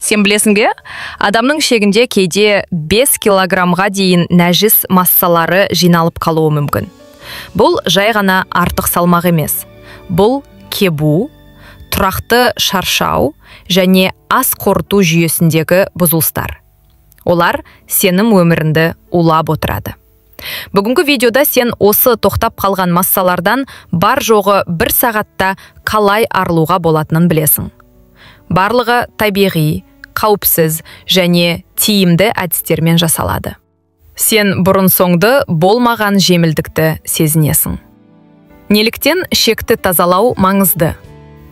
Сен білесің бе, адамның ішегінде кейде 5 килограммға дейін нәжіс массалары жиналып қалуы мүмкін. Бұл жай ғана артық салмақ емес. Бұл кебу, тұрақты шаршау және ас қорыту жүйесіндегі бұзылыстар. Олар сенің өміріңді улап отырады. Бүгінгі видеода сен осы тоқтап қалған массалардан бар жоғы бір сағатта қалай арылуға болатынын білесің. Барлығы табиғи, қауіпсіз және тиімді әдістермен жасалады. Сен бұрын соңды болмаған жеңілдікті сезінесің. Неліктен ішекті тазалау маңызды?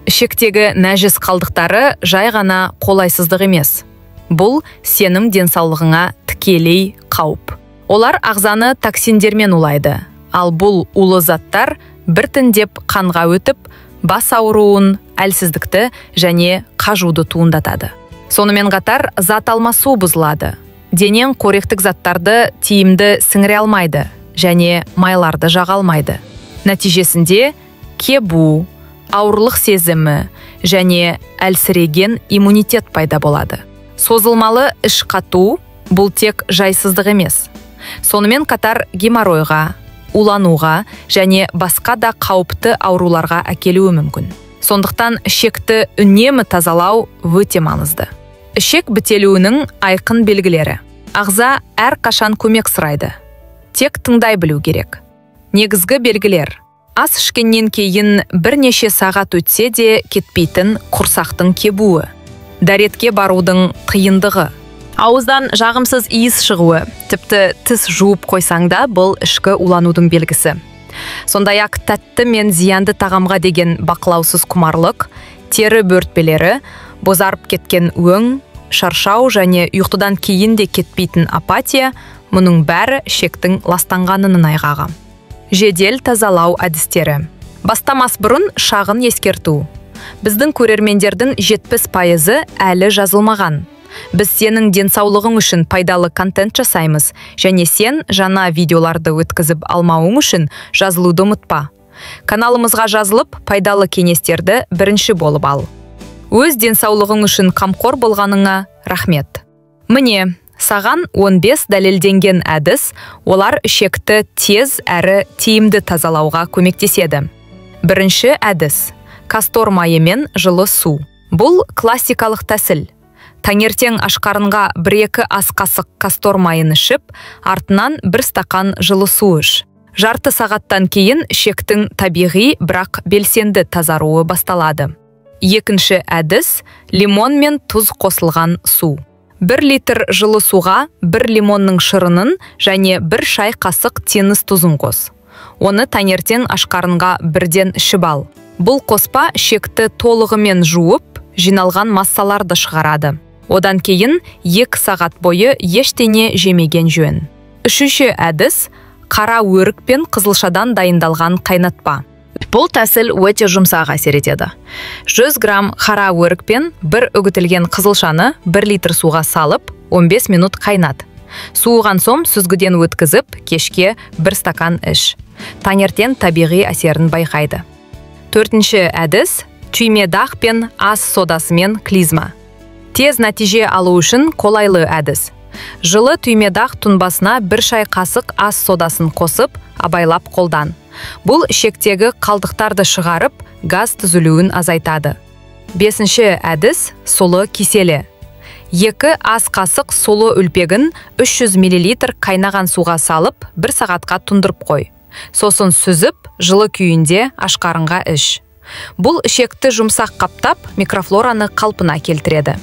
Ішектегі нәжіс қалдықтары жай ғана қолайсыздық емес. Бұл сенің денсаулығыңа тікелей қауіп. Олар ағзаны токсиндермен улайды, ал бұл улы заттар біртіндеп қанға өтіп, бас ауруын, әлсіздікті және қажуды туындатады. Сонымен қатар зат алмасу бұзылады. Денең қоректік заттарды тиімді сіңіре алмайды және майларды жаға алмайды. Нәтижесінде кебу, ауырлық сезімі және әлсіреген иммунитет пайда болады. Созылмалы іш қату бұл тек жайсыздық емес. Сонымен қатар геморройға, улануға және басқа да қауіпті ауруларға әкелуі мүмкін. Сондықтан ішекті үнемі тазалау өте маңызды. Ішек бітелуінің айқын белгілері. Ағза әрқашан көмек сұрайды. Тек тыңдай білу керек. Негізгі белгілер. Ас ішкеннен кейін бірнеше сағат өтсе де кетпейтін құрсақтың кебуі. Дәретке барудың қиындығы. Ауыздан жағымсыз иіс шығуы, тіпті тіс жуып қойсаң да бұл ішкі уланудың белгісі. Сондай-ақ тәтті мен зиянды тағамға деген бақылаусыз құмарлық, тері бөртпелері, бозарып кеткен өң, шаршау және ұйқыдан кейін де кетпейтін апатия, мұның бәрі ішектің ластанғанының айғағы. Жедел тазалау әдістері. Бастамас бұрын шағын ескерту. Біздің көрермендердің 70%-ы әлі жазылмаған. Біз сенің денсаулығың үшін пайдалы контент жасаймыз және сен жаңа видеоларды өткізіп алмауың үшін жазылуды ұмытпа. Каналымызға жазылып, пайдалы кеңестерді бірінші болып ал. Өз денсаулығың үшін қамқор болғаныңа рахмет. Міне, саған 15 дәлелденген әдіс, олар ішекті тез әрі тиімді тазалауға көмектеседі. Бірінші әдіс – кастор майы мен жылы су. Бұл классикалық тәсіл. Таңертең ашқарынға 1-2 ас қасық кастор майын ішіп, артынан бір стақан жылы су іш. Жарты сағаттан кейін ішектің табиғи, бірақ белсенді тазаруы басталады. Екінші әдіс – лимон мен тұз қосылған су. 1 литр жылы суға 1 лимонның шырынын және 1 шай қасық теңіз тұзын қос. Оны таңертең ашқарынға бірден ішіп ал. Бұл қоспа ішекті толығымен жуып, жиналған массаларды шығарады. Одан кейін 2 сағат бойы ештеңе жемеген жөн. Үшінші әдіс – қара өрік пен қызылшадан дайындалған қайнатпа. Бұл тәсіл өте жұмсақ әсер етеді. 100 грамм қара өрік пен бір үгітілген қызылшаны 1 литр суға салып, 15 минут қайнат. Суыған соң сүзгіден өткізіп, кешке бір стакан іш. Таңертең табиғи әсерін байқайды. Төртінші әдіс – түймедақ пен ас содасымен клизма. Тез нәтиже алу үшін қолайлы әдіс. Жылы түймедақ тұнбасына бір шай қасық ас содасын қосып, абайлап қолдан. Бұл ішектегі қалдықтарды шығарып, газ түзілуін азайтады. Бесінші әдіс – сұлы киселі. 2 ас қасық сұлы үлпегін 300 мл қайнаған суға салып, 1 сағатқа тұндырып қой. Сосын сүзіп, жылы күйінде ашқарынға іш. Бұл ішекті жұмсақ қаптап, микрофлораны қалпына келтіреді.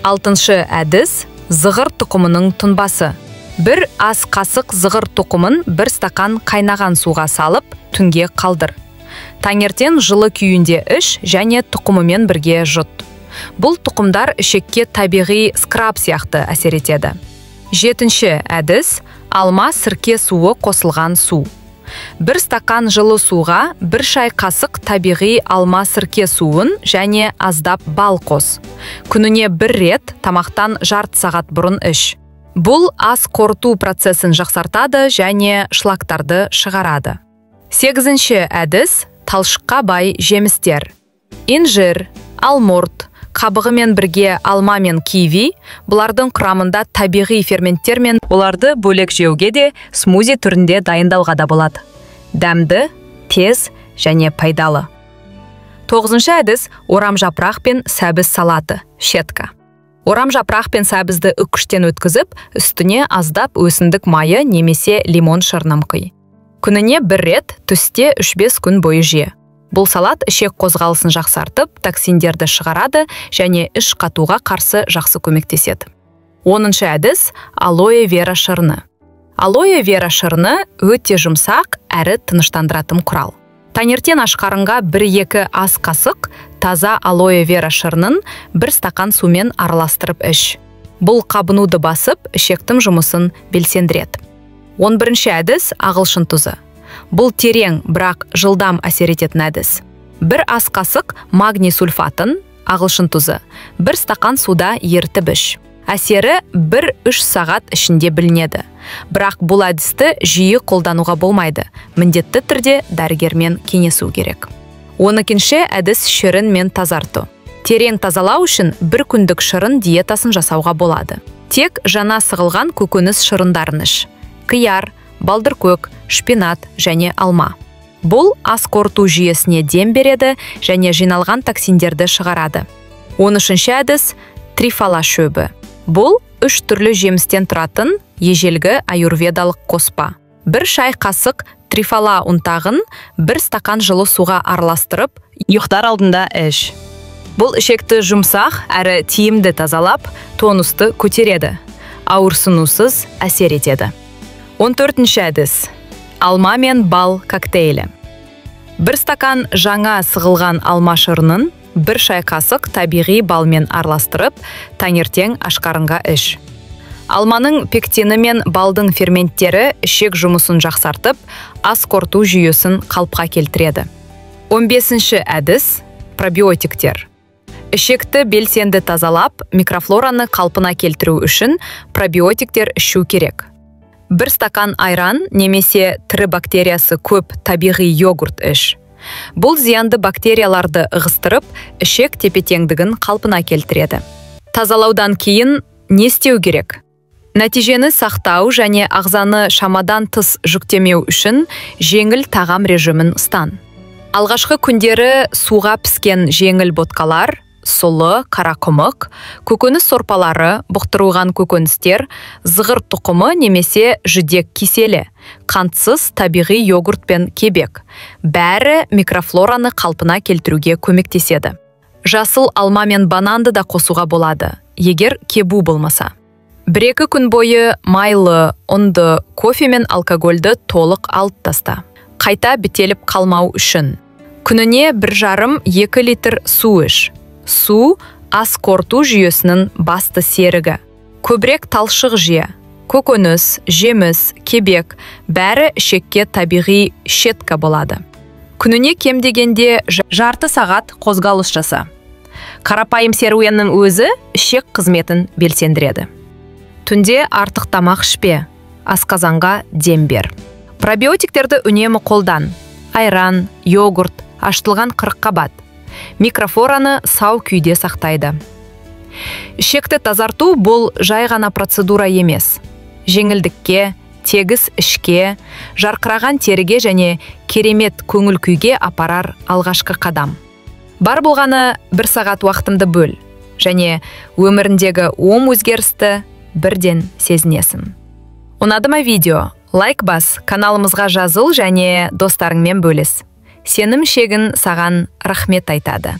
Алтыншы әдіс – зығыр тұқымының тұнбасы. 1 ас қасық зығыр тұқымын 1 стақан қайнаған суға салып, түнге қалдыр. Таңертең жылы күйінде іш және тұқымымен бірге жұт. Бұл тұқымдар ішекке табиғи скраб сияқты әсер етеді. Жетінші әдіс – алма сірке суы қосылған су. 1 стақан жылы суға 1 шай қасық табиғи алма сірке суын және аздап бал қос. Күніне бір рет тамақтан жарты сағат бұрын іш. Бұл ас қорыту процесін жақсартады және шлактарды шығарады. Сегізінші әдіс – талшыққа бай жемістер. Инжир, алмұрт, Қабығымен бірге алма мен киви, бұлардың құрамында табиғи ферменттер мен Оларды бөлек жеуге де, смузи түрінде дайындауға да болады. Дәмді, тез және пайдалы. Тоғызыншы әдіс – орам жапырақ пен сәбіз салаты, щетка. Орам жапырақ пен сәбізді үккіштен өткізіп, үстіне аздап өсімдік майы немесе лимон шырынын құй. Күніне бір рет түсте 3-5 күн бойы же. Бұл салат ішек қозғалысын жақсартып, токсиндерді шығарады және іш қатуға қарсы жақсы көмектеседі. 10-шы әдіс – алоэ вера шырыны. Алоэ вера шырыны өте жұмсақ әрі тыныштандыратын құрал. Таңертең аш қарынға 1-2 ас қасық таза алоэ вера шырынын бір стақан сумен араластырып іш. Бұл қабынуды басып, ішектің жұмысын белсендіреді. 11 әдіс – ағылшын тұзы. Бұл терең, бірақ жылдам әсер ететін әдіс. Бір ас қасық магний сульфатын, ағылшын тұзы, бір стақан суда ерітіп іш. Әсері 1-3 сағат ішінде білінеді. Бірақ бұл әдісті жиі қолдануға болмайды. Міндетті түрде дәрігермен кеңесу керек. 12 әдіс – шырын мен тазарту. Терең тазалау үшін бір күндік шырын диетасын жасауға болады. Тек жаңа сығылған көкөніс шырындарын іш. Қияр, балдыркөк, шпинат және алма. Бұл ас қорыту жүйесіне дем береді және жиналған токсиндерді шығарады. 13 әдіс – трифала шөбі. Бұл үш түрлі жемістен тұратын ежелгі аюрведалық қоспа. Бір шай қасық трифала ұнтағын бір стақан жылы суға араластырып, ұйықтар алдында іш. Бұл ішекті жұмсақ әрі тиімді тазалап, тонусты көтереді. Ауырсынусыз әсер етеді. 14 әдіс – алма мен бал коктейлі. Бір стакан жаңа сығылған алма шырынын бір шай қасық табиғи балмен араластырып, таңертең ашқарынға іш. Алманың пектині мен балдың ферменттері ішек жұмысын жақсартып, ас қорыту жүйесін қалыпқа келтіреді. 15 әдіс – пробиотиктер. Ішекті белсенді тазалап, микрофлораны қалпына келтіру үшін пробиотиктер ішу керек. Бір стакан айран немесе тірі бактериясы көп табиғи йогурт іш. Бұл зиянды бактерияларды ығыстырып, ішек тепе-теңдігін қалпына келтіреді. Тазалаудан кейін не істеу керек? Нәтижені сақтау және ағзаны шамадан тыс жүктемеу үшін жеңіл тағам режимін ұстан. Алғашқы күндері суға піскен жеңіл ботқалар, сұлы, қарақұмық, көкөніс сорпалары, бұқтырылған көкөністер, зығыр тұқымы немесе жидек киселі, қантсыз табиғи йогурт пен кебек. Бәрі микрофлораны қалпына келтіруге көмектеседі. Жасыл алма мен бананды да қосуға болады, егер кебу болмаса. 1-2 күн бойы майлы, ұнды, кофе мен алкогольді толық алып таста. Қайта бітеліп қалмау үшін. Күніне 1,5-2 литр су іш. Су – ас қорыту жүйесінің басты серігі. Көбірек талшық же. Көкөніс, жеміс, кебек – бәрі ішекке табиғи щетка болады. Күніне кем дегенде жарты сағат қозғалыс жаса. Қарапайым серуеннің өзі ішек қызметін белсендіреді. Түнде артық тамақ ішпе, асқазанға дем бер. Пробиотиктерді үнемі қолдан. Айран, йогурт, ашытылған қырыққабат. Микрофлораны сау күйде сақтайды. Ішекті тазарту – бұл жай ғана процедура емес. Жеңілдікке, тегіс ішке, жарқыраған теріге және керемет көңіл күйге апарар алғашқы қадам. Бар болғаны бір сағат уақытымды бөл және өміріндегі оң өзгерісті бірден сезінесің. Ұнады ма видео? Лайк бас, каналымызға жазыл және достарыңмен бөліс. Сенің ішегің саған рахмет айтады.